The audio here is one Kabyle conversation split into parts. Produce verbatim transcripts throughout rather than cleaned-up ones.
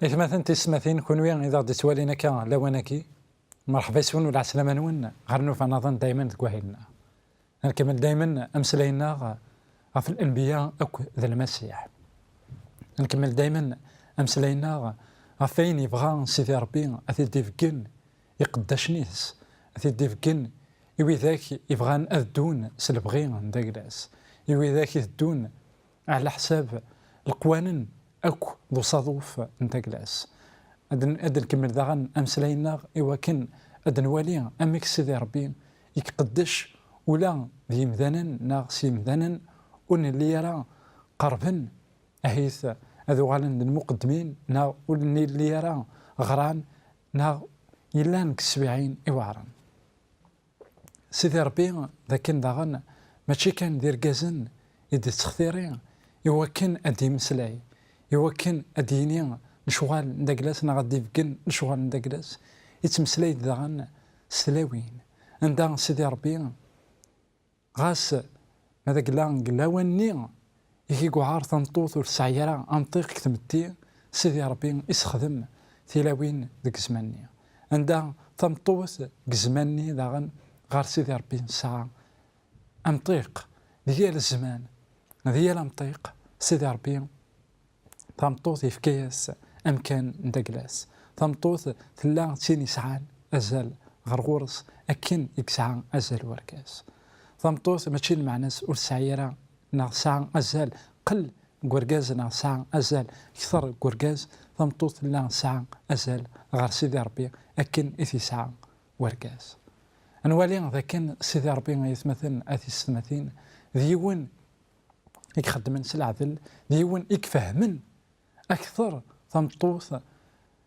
Aytmaten, tisetmatin, kunwi i d aɣ-d-ittwalin akka lawan-agi, merḥba yes-wen u lɛeslama-nwen ɣer nnuba-nniḍen daymen deg wahil-nneɣ. Ad nkemmel daymen ameslay-nneɣ ɣef Lenbiya akked Lmasiḥ. Ad nkemmel daymen ameslay-nneɣ ɣef wayen yebɣa Sidi Ṛebbi ad t-id-ibeggen i iqeddacen-is, ad t-id-ibeggen i widak yebɣan ad ddun s lebɣi n dagla-s, i widak iteddun ɛla ḥsab leqwanen akk d usaḍuf n tagla-s. Ad n-, ad nkemmel daɣen ameslay-nneɣ i wakken ad nwali amek Sidi Ṛebbi i iqeddec ula d yimdanen neɣ s yimdanen ur nelli ara qerben, ahit ad uɣalen d lmuqeddmin neɣ ur nelli ara ɣran neɣ yellan deg teswiɛin iweɛren. Sidi Ṛebbi d akken daɣen mačči kan d irgazen i d-ittextiri i wakken ad d-yemmeslay, i wakken ad d-yini lecɣal n dagla-s neɣ ad d-ibeggen lecɣal n dagla-s, ittmeslay-d daɣen s tlawin. Anda Sidi Ṛebbi, ɣas ma d agla deg lawan-nni i k-iweɛer tameṭṭut ur tesɛi ara amṭiq deg tmetti, Sidi Ṛebbi isexdem tilawin deg zzman-nni. Anda tameṭṭut deg zzman-nni daɣen ɣer Sidi Ṛebbi tesɛa amṭiq, di yal zzman, di yal amṭiq, Sidi Ṛebbi tameṭṭut yefka-yas amkan n dagla-s. Tameṭṭut tella d tin yesɛan azal ɣer ɣur-s akken i yesɛa azal wergaz. Tameṭṭut mačči lmeɛna-s ur tesɛi ara neɣ tesɛa azal qell deg wergaz neɣ tesɛa azal kter deg wergaz. Tameṭṭut tella tesɛa azal ɣer Sidi Ṛebbi akken i t-yesɛa wergaz. Ad nwali d akken Sidi Ṛebbi, ay atmaten, a tisetmatin, d yiwen i ixeddmen s leɛdel, d yiwen i ifehmen akter tameṭṭut,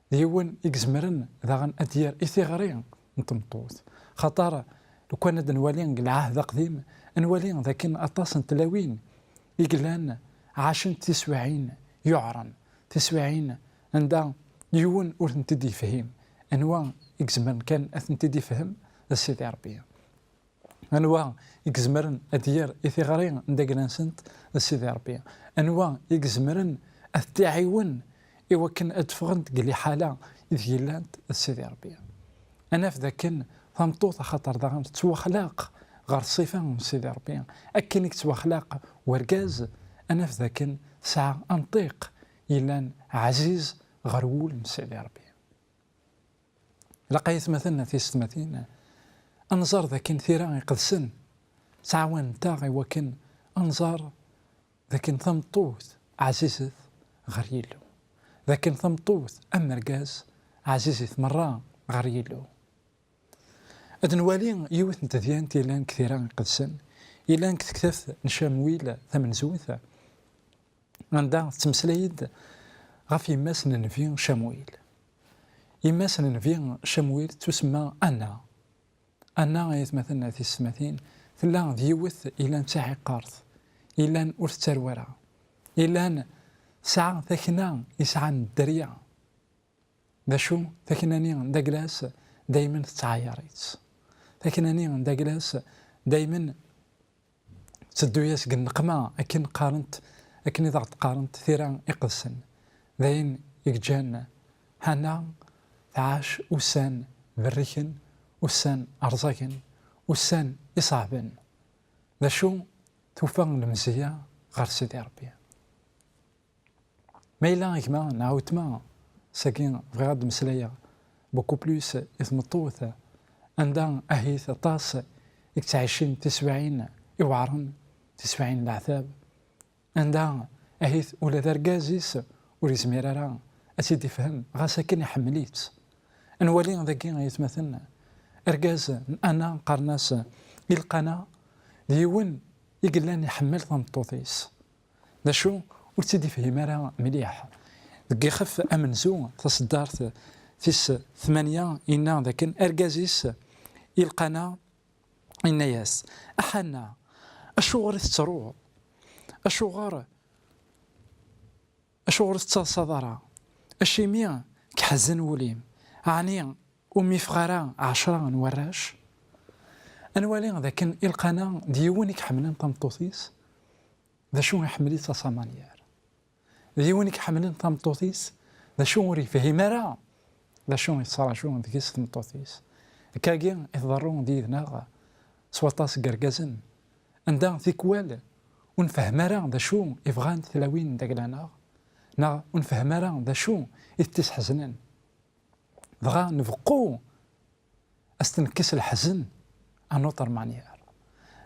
d yiwen i izemren daɣen ad d-yerr i tiɣri n tmeṭṭut. Xaṭer, lukan ad nwali deg Lɛahd Aqdim, ad nwali d akken aṭas n tlawin i yellan ɛacent tiswiɛin yuɛren, tiswiɛin anda yiwen ur tent-id-yefhim. Anwa i izemren kan ad tent-id-ifhem? D Sidi Ṛebbi. Anwa i izemren ad d-yerr i tiɣri n dagla-nsent? D Sidi Ṛebbi. Anwa i izemren ad t-iɛiwen i wakken ad d-ffɣent deg liḥala i deg llant? D Sidi Ṛebbi. Ad naf d akken tameṭṭut, axaṭer daɣen tettwaxlaq ɣer ṣṣifa n Sidi Ṛebbi, akken i yettwaxlaq wergaz, ad naf d akken tesɛa amṭiq yellan ɛziz ɣer wul n Sidi Ṛebbi. Ilaq, ay atmaten, a tisetmatin, ad nẓer d akken tira iqedsen ttɛawanent-aɣ i wakken ad nẓer d akken tameṭṭut ɛzizet ɣer Yillu, d akken tameṭṭut am urgaz ɛzizit merra ɣer Yillu. Ad nwali yiwet n tedyant yellan deg tira iqedsen, yellan deg tektabt n Camwil tamenzut, anda tettmeslay-d ɣef yemma-s n nnbi Camwil. Yemma-s n nnbi Camwil tettusemma Anna. Anna, ay atmaten, a tisetmatin, tella d yiwet yellan d taɛiqert, yellan ur tettarew ara, yellan tesɛa takna yesɛan dderya. D acu? Takna-nni n dagla-s daymen tettɛayar-itt. Takna-nni n dagla-s daymen tetteddu-yas deg nneqma, akken qqarent, akken i d aɣ-d-qqarent tira iqedsen. D ayen i yeǧǧan Hana tɛac ussan berriken, ussan rẓagen, ussan iṣeɛben. D acu? Tufa lemzeyya ɣer Sidi Ṛebbi. Ma yella gma neɣ weltma, sagi bɣiɣ ad d-meslayeɣ beaucoup plus i tmeṭṭut, anda ahit aṭas i yettɛicin tiswiɛin iweɛren, tiswiɛin n leɛtab, anda ahit ula d argaz-is ur yezmir ara ad tt-id-ifhem, ɣas akken iḥemmel-itt. Ad nwali dagi, ay atmaten, argaz n Ana, qqaren-as Ilqana, d yiwen i yellan iḥemmel tameṭṭut-is. D acu? Ur tt-id-ifhim ara mliḥ. Deg ixef amenzu, taṣeddart tis tmanya, yenna dakken argaz-is Ilqana, yenna-yas: "A Ḥanna, acuɣer i tettruḍ? Acuɣer, acuɣer ur tettaḍsaḍ ara? Acimi k-ḥezzen wul-im? Ɛni ur m-ifeɣ ara ɛecra n warrac?" Ad nwali dakken Ilqana d yiwen i iḥemmlen tameṭṭut-is, d acu, iḥemmel-itt à sa manière. D yiwen i iḥemmlen tameṭṭut-is, d acu ur yefhim ara d acu i tettṛaǧu deg-s tmeṭṭut-is. Akkagi i tḍerru d yid-neɣ s waṭas n yergazen, anda tikwal ur nfehhem ara d acu i bɣant tlawin d agla-nneɣ, neɣ ur nfehhem ara d acu i tent-isḥeznen. Dɣa nbeqqu a s-t-nekkes leḥzen à notre manière.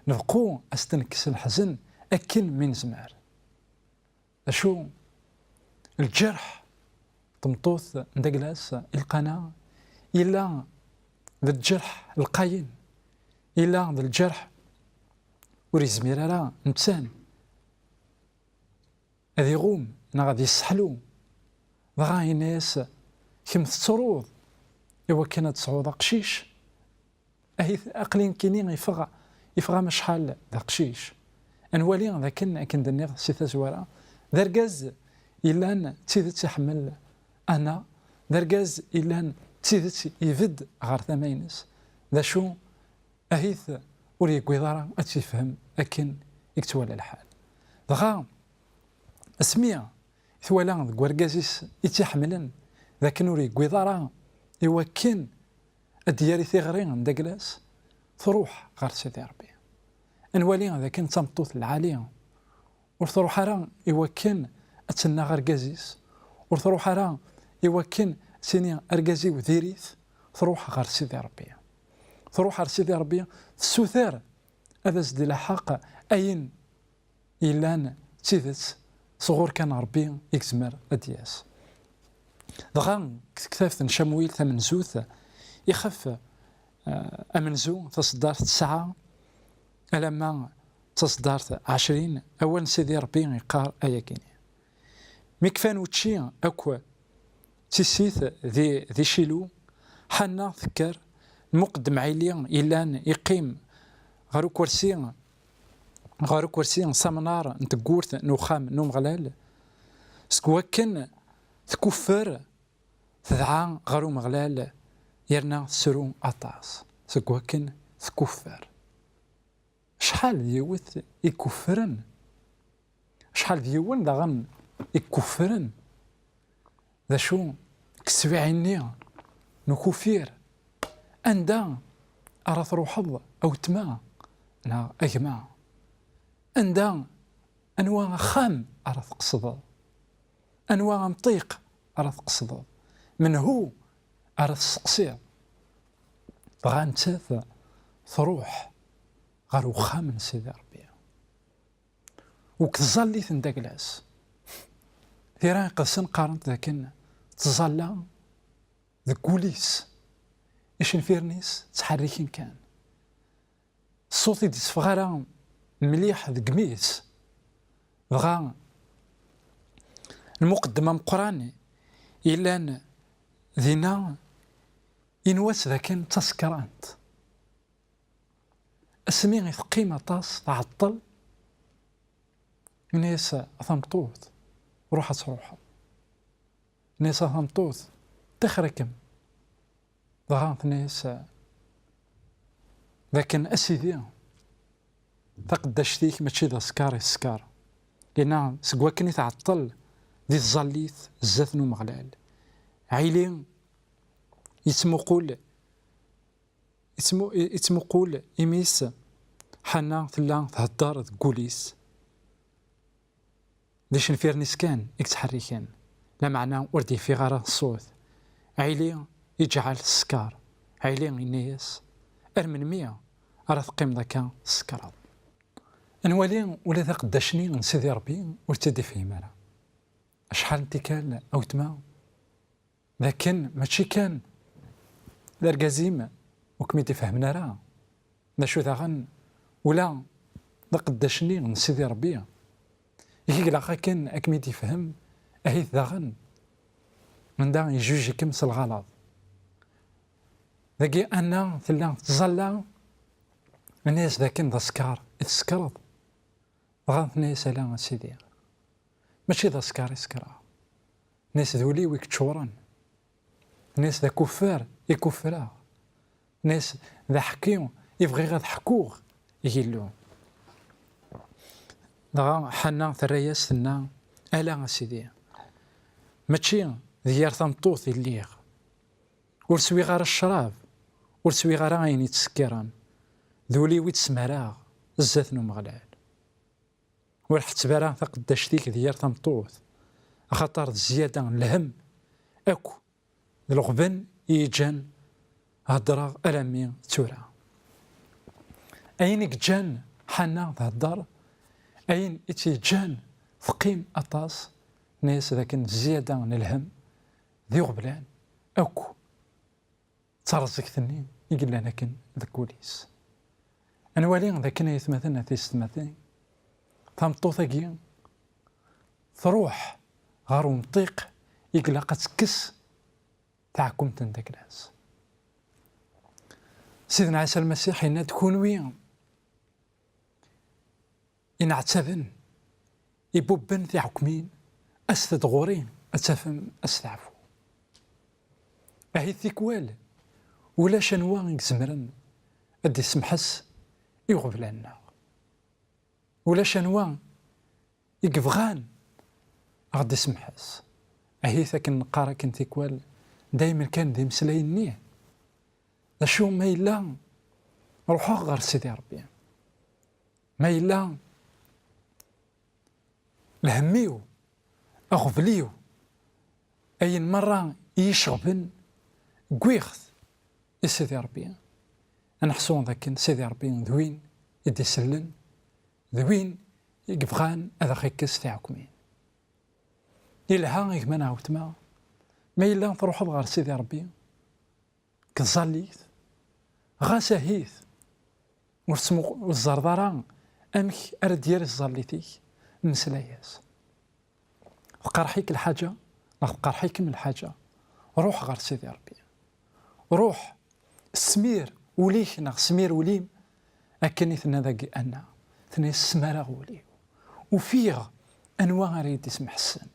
Nbeqqu a s-t-nekkes leḥzen akken mi nezmer. D acu? Lǧerḥ n tmeṭṭut n Daglas Ilqana yella d lǧerḥ lqayen, yella d lǧerḥ ur yezmir ara netta ad iɣum neɣ ad yesseḥlu. Dɣa yenna-yas: "Kemm tettruḍ i wakken ad tesɛuḍ aqcic? Ahit aqli nekkini yeffeɣ, yeffeɣ-am acḥal d aqcic." Ad nwali d akken, akken d-nniɣ si tazwara, d argaz yellan d tidet iḥemmel Anna, d argaz yellan d tidet ibedd ɣer tama-ines. D acu? Ahit ur yegwiḍ ara ad tt-yefhem akken i yettwala lḥal. Dɣa asmi twala deg urgaz-is i tt-iḥemmlen d akken ur yegwiḍ ara i wakken ad d-yerr i tiɣri n Daglas, truḥ ɣer Sidi Ṛebbi. Ad nwali d akken d tameṭṭut lɛali, ur truḥ ara i wakken ad tennaɣ argaz-is, ur truḥ ara i wakken ad tini: "Argaz-iw diri-t", truḥ ɣer Sidi Ṛebbi. Truḥ ɣer Sidi Ṛebbi, tessuter ad as-d-ilaḥeq ayen yellan d tidet, sɣur kan Ṛebbi i yezmer ad d-yas. Dɣa deg tektabt n Camwil tamenzut, ixef, eh, amenzu, taṣeddart tesɛa alamma d taṣeddart ɛecrin, awal n Sidi Ṛebbi yeqqar ayagi-nni: "Mi kfan učči akk tissit di, di Cilu, Ḥanna tekker, lmuqeddem Ɛili yellan iqqim ɣer ukersi, ɣer ukersi s amnar n teggurt n uxxam n Umeɣlal, seg wakken tkuffer, tedɛa ɣer Umeɣlal, yerna tesru aṭas, seg wakken tkuffer." Acḥal d yiwet i kuffren? Acḥal d yiwen daɣen i kuffren? D acu deg teswiɛin-nni n ukufir? Anda ara truḥeḍ a wetma neɣ a gma? Anda, anwa axxam ara tqesdeḍ? Anwa amṭiq ara tqesdeḍ? Menhu ara tesseqsiḍ? Dɣa nettat truḥ ɣer uxxam n Sidi Ṛebbi. Deg tẓallit n Daglas, Tira Iqedsen qqarent dakken tẓalla deg wul-is, icenfiren-is ttḥerriken kan. Ṣṣut i d-itteffeɣ ara mliḥ deg imi-s. Dɣa lmuqeddem ameqqran yellan dinna, inwa-tt dakken d tasekrant. Asmi i teqqim aṭas, tɛeṭṭel, yenna-yas: "A tameṭṭut, ruḥ ad truḥeḍ." Yenna-yas: "A tameṭṭut, ṭixer-ikem." Dɣa tenna-yas dakken: "A sidi, taqeddact-ik mačči d asekar i tesker." Yenna seg wakken i tɛeṭṭel di tẓallit zdat n Umeɣlal. Ɛili yettmuqul, yettmu-, yettmuqul imi-s Ḥanna tella thedder deg wul-is. D icenfiren-is kan i yettḥerriken, lameɛna ur d-yeffiɣ ara ṣṣut. Ɛili iǧɛel tesker. Ɛili yenna-yas: "Ar melmi ara teqqimeḍ akka tsekreḍ?" Ad nwali ula d aqeddac-nni n Sidi Ṛebbi ur tt-id-ifhim ara. Acḥal n tikkal, a wetma, d akken mačči kan d argaz-im ur kem-id-ifehhmen ara, d acu daɣen, ula d aqeddac-nni n Sidi Ṛebbi, i k-ilaq akken ad kem-id-ifhem, ahit daɣen anda ijuj-ikem s lɣalaḍ. Dagi Anna tella tettẓalla, yenna-yas dakken d asekṛan i tsekṛeḍ. Dɣa tenna-yas: "Ala a sidi, mačči d asekṛan i sekṛeɣ." Tenna-yas: "D ul-iw i yeččuren." Tenna-yas: "D akuffer i kuffreɣ." Tenna-yas: "D aḥekki i bɣiɣ ad ḥkuɣ i Yillu." Dɣa Ḥanna terra-yas, tenna: "Ala a sidi, mačči d yir tameṭṭut i lliɣ. Ur swiɣ ara ccrab, ur swiɣ ara ayen yettsekkiren. D ul-iw i d-smaraɣ zdat n Umeɣlal. Ur ḥetteb ara taqeddact-ik d yir tameṭṭut, axaṭer d zzyada n lhemm akk d leɣben i yi-ǧǧan heddreɣ alammi d tura. Ayen i yeǧǧan Ḥanna thedder, ayen i tt-yeǧǧan teqqim aṭas, tenna-yas dakken d zzyada n lhemm d iɣeblan akk d terẓegt-nni i yellan akken deg wul-is. Ad nwali dakken, ay atmaten, a tisetmatin, tameṭṭut-agi truḥ ɣer umṭiq i ilaq ad tekkes taɛkumt n Daglas. Sidna Ɛisa Lmasiḥ yenna-d: "Kunwi inɛettaben, ibubben tiɛekmin, aset-d ɣur-i ad tafem asteɛfu." Ahi tikwal, ulac anwa i izemren ad d-isemḥes i iɣeblan-nneɣ. Ulac anwa i yebɣan ad ɣ-d-isemḥes. Ahi akken neqqar akken tikwal, daymen kan d imeslayen-nni. D acu ma yella ruḥeɣ ɣer Sidi Ṛebbi? Ma yella lhemm-iw, aɣbel-iw, ayen merra i yi-iceɣben, wwiɣ-t i Sidi Ṛebbi. Ad neḥṣu dakken Sidi Ṛebbi d win i d-isellen, d win i yebɣan ad aɣ-ikkes tiɛekmin. Yelha a gma neɣ a weltma, ma yella truḥeḍ ɣer Sidi Ṛebbi deg tẓallit, ɣas ahit ur tettmu-, ur teẓẓareḍ ara amek ara d-yerr i tẓallit-ik, mmeslay-as. Tqerḥ-ik lḥaǧa neɣ tqerḥ-ikem lḥaǧa, ruḥ ɣer Sidi Ṛebbi. Ruḥ, smir ul-ik neɣ smir ul-im, akken i tenna dagi Anna. Tenna-yas: "Smaraɣ ul-iw. Ufiɣ anwa ara yi-d-ismeḥsen.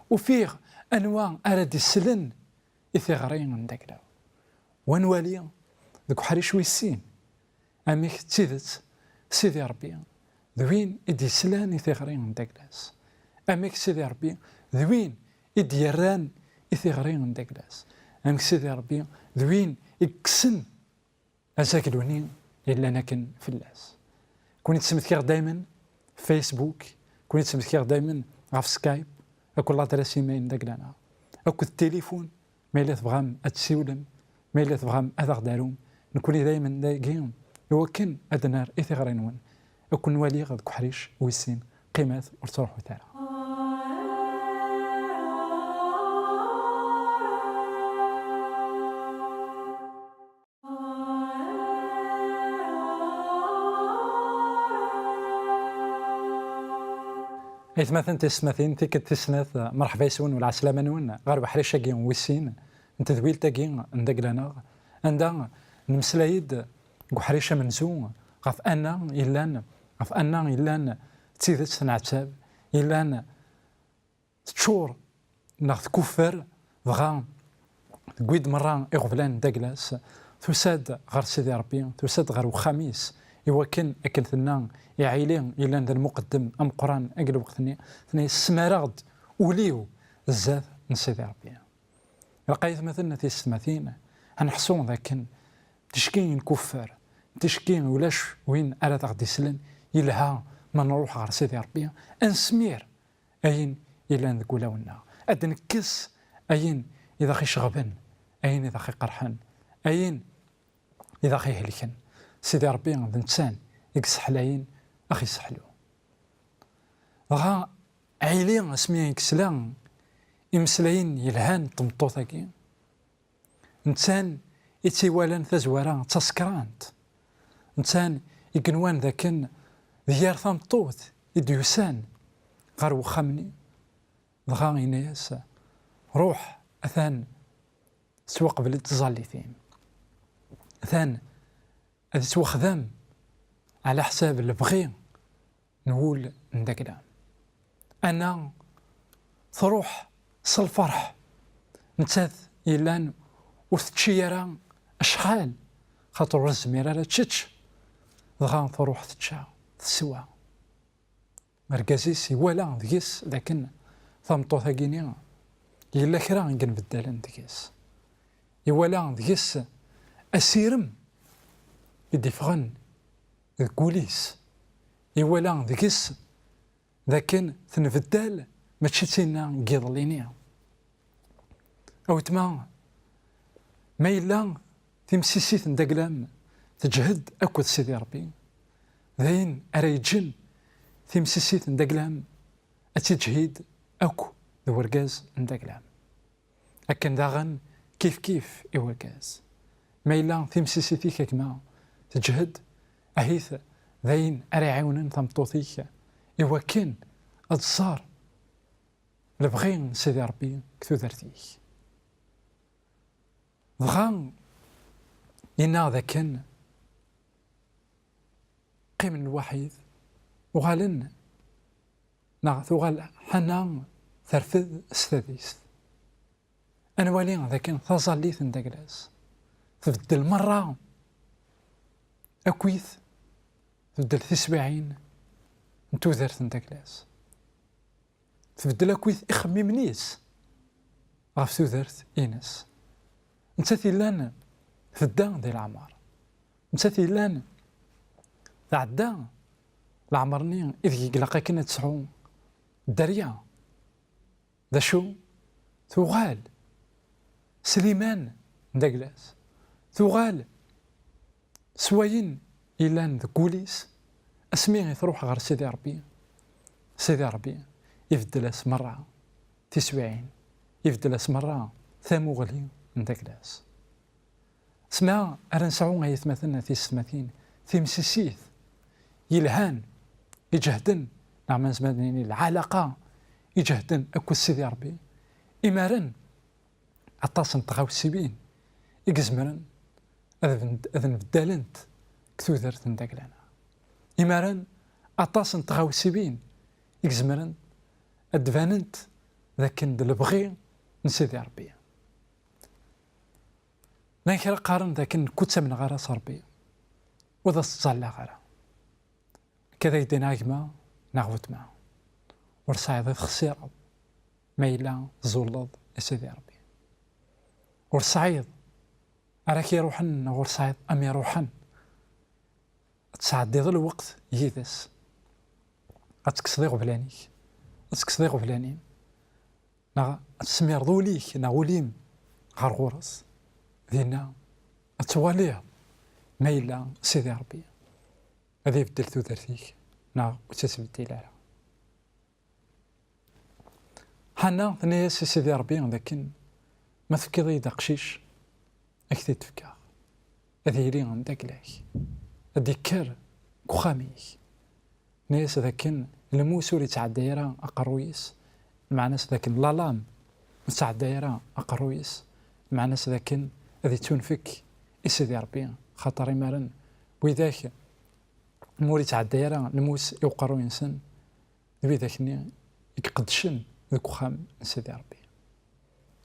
Ufiɣ anwa ara d-islen i tiɣri n Dagla." Wa nwali deg uḥric wis sin amek d tidet Sidi Ṛebbi d win i d-yeslan i tiɣri n Daglas. Amek Sidi Ṛebbi d win i d-yerran i tiɣri n Daglas. Amek Sidi Ṛebbi d win i yekksen azaglu-nni yellan akken fell-as. Kun i d-smektiɣ daymen Facebook, kun i d-smektiɣ daymen ɣef Skype, akked ladres email n Dagla-nneɣ, akked tilifun, ma yella tebɣam ad tessiwlem, ma yella tebɣam ad aɣ-d-tarum, nekkni daymen dagi i wakken ad d-nerr i tiɣri-nwen. Ad ken-waliɣ deg uḥric wis sin, qqimet ur ttruḥut ara. Aytmaten tisetmatin, tikkelt tis snat, merḥba yes-wen u lɛeslama-nwen ɣer uḥric-agi wis sin n tedwilt-agi n Dagla-nneɣ, anda nemmeslay-d deg uḥric amenzu ɣef Anna yellan, ɣef Anna yellan d tidet tenɛettab, yellan teččur neɣ tkuffer, dɣa tewwi-d merra iɣeblan n Daglas, tusa-d ɣer Sidi Ṛebbi, tusa-d ɣer wexxam-is, i wakken, akken tenna i Ɛili yellan d lmuqeddem ameqqran deg lweqt-nni, tenna-yas: "Smaraɣ-d ul-iw zdat n Sidi Ṛebbi." Ilaq ay atmaten a tisetmatin, ad neḥṣu d akken ticki nkuffer, ticki ulac win ara d aɣ-d-islen, yelha ma nruḥ ɣer Sidi Ṛebbi, ad nesmir ayen yellan deg wulawen-nneɣ, ad d-nekkes ayen i d aɣ-iceɣben, ayen i d aɣ-iqerḥen, ayen i d aɣ-ihelken. Sidi Ṛebbi d netta i yesseḥlayen, a ɣ-isseḥlu. Dɣa Ɛili, asmi i yesla imeslayen yelhan n tmeṭṭut-agi, netta i tt-iwalan tazwara d tasekrant, netta i yenwan d akken d yir tameṭṭut i d-yusan ɣer wexxam-nni, dɣa yenna-yas: "Ruḥ, atan tettwaqbel-d tẓallit-im. Atan ad yettwaxdam ɛla ḥsab lebɣi n wul n Dagla." Anna truḥ s lferḥ, nettat yellan ur tečči ara acḥal, xaṭer ur tezmir ara ad tečč, dɣa truḥ tečča, teswa. Argaz-is iwala deg-s d akken tameṭṭut-agi-nni Yella kra i yenbeddalen deg-s. Iwala deg-s asirem i d-iffɣen deg wul-is. Iwala deg-s d akken tenbeddal, mačči d tinna n yiḍelli-nni. A weltma, ma yella timsisit n daglam teǧhed akked Sidi Ṛebbi, d ayen ara yeǧǧen timsisit n daglam ad tiǧhid akk d urgaz n daglam. Akken daɣen kif kif i urgaz. Ma yella timsisit-ik a gma teǧhed, ahit d ayen ara iɛiwnen tameṭṭut-ik i wakken ad tẓer lebɣi n Sidi Ṛebbi deg tudert-ik. Dɣa yenna d akken qqimen lwaḥid, uɣalen, neɣ tuɣal Ḥana terfed s tadist. Ad nwali d akken taẓallit n daglas tbeddel merra, akkit tbeddel tiswiɛin n tudert n daglas. Tbeddel akkit ixemmimen-is ɣef tudert-ines. Nettat yellan tedda di leɛmer. Nettat yellan tɛedda leɛmer-nni ideg ilaq akken ad tesɛu dderya. D acu? Tuɣal s liman n daglas. Tuɣal s wayen yellan deg wul-is, asmi i tṛuḥ ɣer Sidi Ṛebbi, Sidi Ṛebbi ibeddel-as merra tiswiɛin, ibeddel-as merra tamuɣli n daglas. Asma ara nesɛu, ay atmaten, a tisetmatin, timsisit yelhan, iǧehden, neɣ ma nezmer ad nini lɛalaqa iǧehden akked Sidi Ṛebbi, imaren aṭas n tɣawsiwin i izemren ad bend-, ad nbeddalent deg tudert n dagla-nneɣ. Imaren aṭas n tɣawsiwin i izemren ad d-banent d akken d lebɣi n Sidi Ṛebbi. Llan kra qqaren d akken nekk ur ttamneɣ ara s Ṛebbi, ur d as-ttẓallaɣ ara. Nekk ad ak-d-iniɣ a gma neɣ weltma, ur tesɛiḍ i txessireḍ ma yella tzulleḍ i Sidi Ṛebbi. Ur tesɛiḍ ara k-iruḥen neɣ ur tesɛiḍ am iruḥen. Ad tesɛeddiḍ lweqt yid-s. Ad tekkseḍ iɣeblan-ik, ad tekkseḍ iɣeblan-im, neɣ ad tesmireḍ ul-ik neɣ ul-im ɣer ɣur-s. Dinna ad twaliḍ ma yella Sidi Ṛebbi ad ibeddel tudert-ik neɣ ur tt-ittbeddil ara. Ḥana tenna-yas i Sidi Ṛebbi d akken ma tefkiḍ-iyi-d aqcic, ad k-t-id-fkeɣ. Ad yili d agla-k. Ad d-ikker deg uxxam-ik. Tenna-yas d akken lmus ur yettɛedday ara aqerruy-is, lmeɛna-s d akken lalam ur tettɛedday ara aqerruy-is, lmeɛna-s d akken ad ittunfek i Sidi Ṛebbi, xaṭer imaren widak ma ur yettɛedday ara lmus i uqerruy-nsen, d widak-nni i iqeddcen deg uxxam n Sidi Ṛebbi.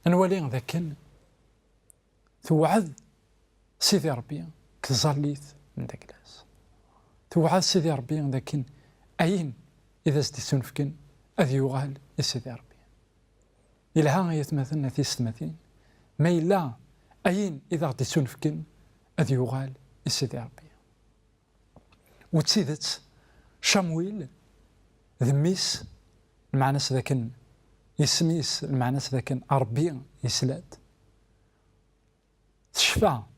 Ad nwali d akken tewɛed Sidi Ṛebbi deg tẓallit n daglas. Tewɛed Sidi Ṛebbi d akken ayen i d as-d-ittunefken ad yuɣal i Sidi Ṛebbi. Yelha ay atmaten, a tisetmatin, ma yella ayen i d aɣ-d-ittunefken ad yuɣal i Sidi Ṛebbi. U d tidet, Camuil d mmi-s, lmeɛna-s d akken isem-is, lmeɛna-s d akken Ṛebbi yesla-d. Tecfa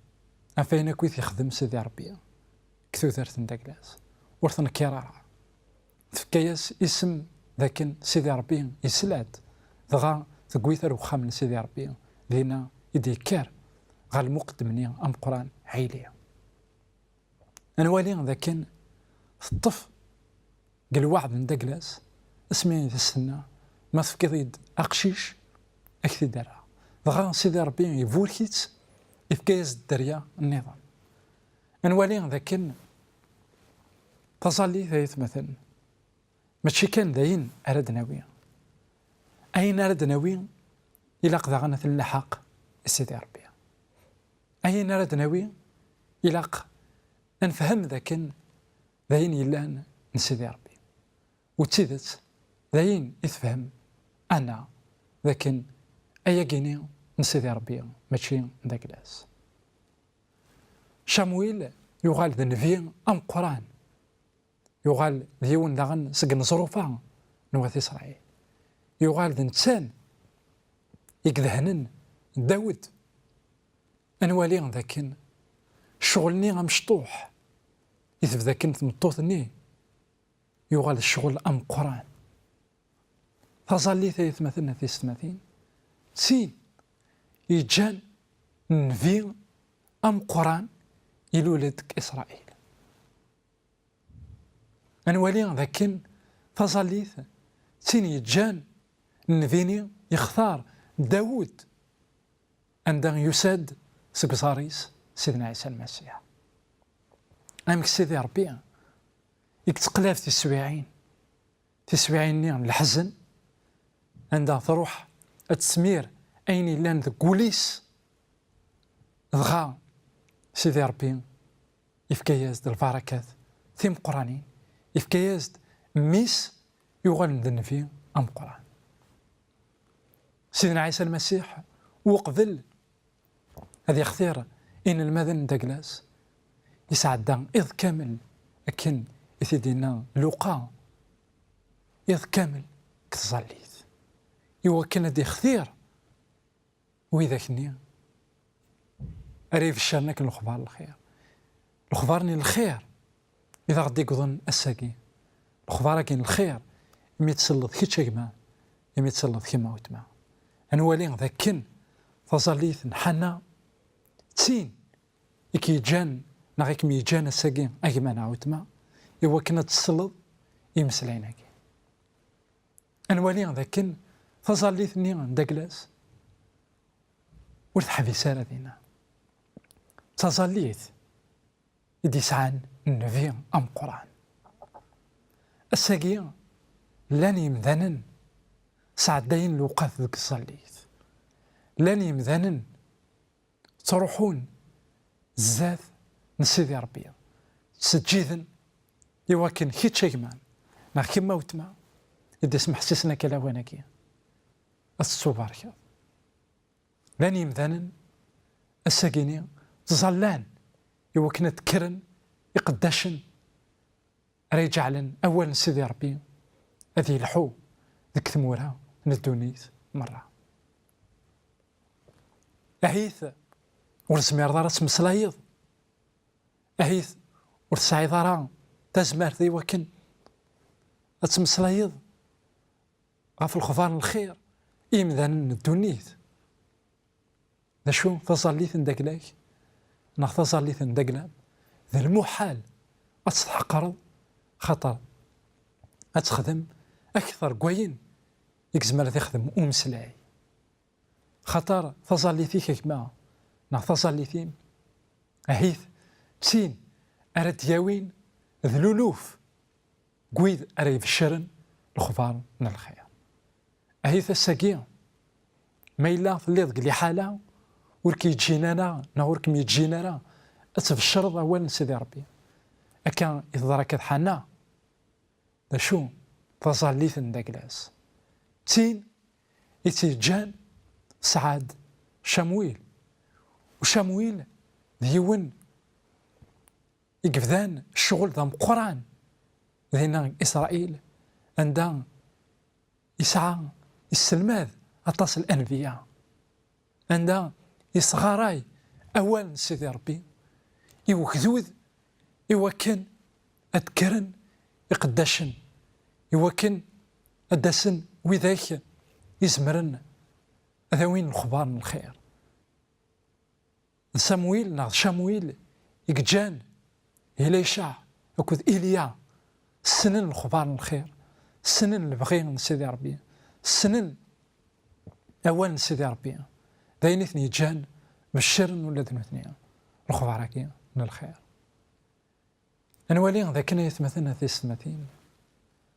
ɣef wayen akk i t-ixdem Sidi Ṛebbi deg tudert n daglas, ur tnekkir ara. Tefka-yas isem d akken Sidi Ṛebbi yesla-d, dɣa tewwi-t ar uxxam n Sidi Ṛebbi, dinna i d-yekker ɣer lmuqeddem-nni ameqqran Ɛili. Ad nwali d akken teṭṭef deg lweɛd n daglas, asmi i s-tenna, ma tefkiḍ-iyi-d aqcic, ad k-t-id-rreɣ. Dɣa Sidi Ṛebbi iburek-itt, ifka-yas-d dderya nniḍen. Ad nwali d akken taẓallit, ay atmaten, mačči kan d ayen ara d-nawi. Ayen ara d-nawi, ilaq daɣen ad t-nlaḥaq i Sidi Ṛebbi. Ayen ara d-nawi, ilaq ad nefhem d akken d ayen yellan n Sidi Ṛebbi. U d tidet, d ayen i tefhem Anna, d akken ayagi-ni n Sidi Ṛebbi, mačči d agla-s. Camuil yuɣal d nnbi ameqqran. Yuɣal d yiwen daɣen seg ineẓrufa n wat Isṛayil. Yuɣal d netta i idehnen Dawed. Ad nwali dakken ccɣel-nni amecṭuḥ i tebda akken tmeṭṭut-nni yuɣal d ccɣel ameqqran. Taẓallit, ay atmaten, a tisetmatin, d tin yeǧǧan nnbi ameqqran ilul-d deg Isṛayil. Ad nwali dakken taẓallit d tin yeǧǧan nnbi-nni yextar Dawed, anda yusa-d seg uẓar-is Sidna Ɛisa Lmasiḥ. Amek Sidi Ṛebbi i yetteqlab tiswiɛin, tiswiɛin-nni n leḥzen, anda truḥ ad tesmir ayen yellan deg wul-is, dɣa Sidi Ṛebbi yefka-yas-d lbarakat timeqqranin, yefka-yas-d mmi-s yuɣalen d nnbi ameqqran. Sidna Ɛisa Lmasiḥ, uqbel ad yextir inelmaden n dagla-s, yesɛedda iḍ kamel, akken i t-id-yenna Luqa, iḍ kamel deg tẓallit, iwakken ad yextir widak-nni ara ibecren akken lexbar n lxir. Lexbar-nni n lxir i d aɣ-d-iggḍen ass-agi. Lexbar-agi n lxir, imi tselleḍ kečč a gma, imi tselleḍ kemm a weltma. Ad nwali dakken taẓallit n Ḥanna d tin i k-yeǧǧan, neɣ i kem-yeǧǧan ass-agi a gma neɣ a weltma, iwakken ad tesleḍ i imeslayen-agi. Ad nwali dakken taẓallit-nni n dagla-s ur teḥbis ara dinna. D taẓallit i d-yesɛan nnbi ameqqran. Ass-agi, llan yemdanen sɛeddayen lewqat deg tẓallit. Llan yemdanen ttruḥun zdat n Sidi Ṛebbi, ttseǧǧiden i wakken kečč a gma neɣ kemm a weltma i d-ismeḥsisen akka lawan-agi, ad tettubarkeḍ. Llan yemdanen ass-agi-ni ttẓallan i wakken ad kkren iqeddacen ara iǧeɛlen awal n Sidi Ṛebbi ad yelḥu deg tmura n ddunit merra. Ahit ur tezmireḍ ara ad tmeslayeḍ, ahit ur tesɛiḍ ara tazmert i wakken ad tmeslayeḍ ɣef lexbar n lxir i yimdanen n ddunit. D acu taẓallit n dagla-k neɣ taẓallit n dagla-m? D lmuḥal ad tt-tḥeqreḍ, xaṭer ad texdem akteṛ n wayen i yezmer ad ixdem umeslay. Xaṭer taẓallit-ik a gma neɣ taẓallit-im, ahit d tin ara d-yawin d luluf n wid ara ibecren lexbar n lxir. Ahit ass-agi, ma yella telliḍ deg liḥala ur k-yeǧǧin ara neɣ ur kem-yeǧǧin ara ad tbecreḍ awal n Sidi Ṛebbi, akka i teḍra akka d Ḥanna. D acu? Taẓallit n dagla-s. D tin i tt-yeǧǧan tesɛa-d Camuil. U Camuil d yiwen i yebdan ccɣel d ameqqran dinna deg Isṛayil, anda yesɛa, yesselmad aṭas n lanbiya, anda yesɣaray awal n Sidi Ṛebbi i wegdud, i wakken ad kkren iqeddacen, i wakken ad d-asen widak izemren ad awin lexbar n lxir. D Samuil neɣ d Camuil i yeǧǧan Ilaycaɛ akked Ilya ssnen lexbar n lxir, ssnen lebɣi n Sidi Ṛebbi, ssnen awal n Sidi Ṛebbi. D ayen i ten-yeǧǧan beccren ula d nutni lexbar-agi n lxir. Ad nwali d akken, ay atmaten a tisetmatin,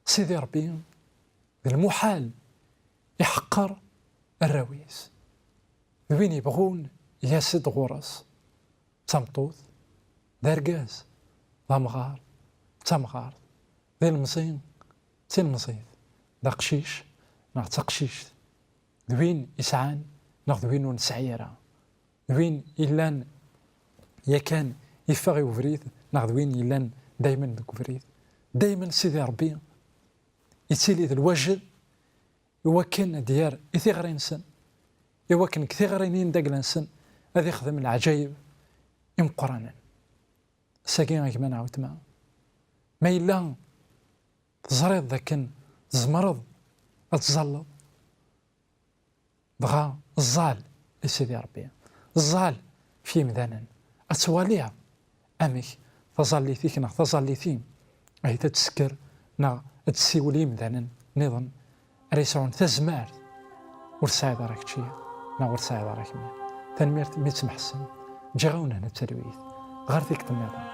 Sidi Ṛebbi d lmuḥal iḥeqqer arraw-is. D win yebɣun yas-d ɣur-s, d tameṭṭut, d argaz, d amɣar, d tamɣart, d ilemẓi, d tilemẓit, d aqcic neɣ d taqcict, d win yesɛan neɣ d win ur nesɛi ara, d win yellan yakan yeffeɣ i ubrid, neɣ d win yellan daymen deg ubrid. Daymen Sidi Ṛebbi yettili d lwajed i wakken ad d-yerr i tiɣri-nsen, i wakken deg tiɣri-nni n dagla-nsen ad ixdem leɛǧayeb imeqqranen. Ass-agi, a gma neɣ weltma, ma yella teẓriḍ d akken tzemreḍ ad tẓalleḍ, dɣa ẓẓal i Sidi Ṛebbi, ẓẓal f yimdanen, ad twaliḍ amek taẓallit-ik neɣ taẓallit-im ahi ad tesker neɣ ad tessiwel i yimdanen nniḍen ara yesɛun tazmert ur tesɛiḍ ara kečči neɣ ur tesɛiḍ ara kemmi. Tanemmirt mi ttemḥessemt. Ǧǧiɣ-awen hna talwit ɣer tikkelt nniḍen.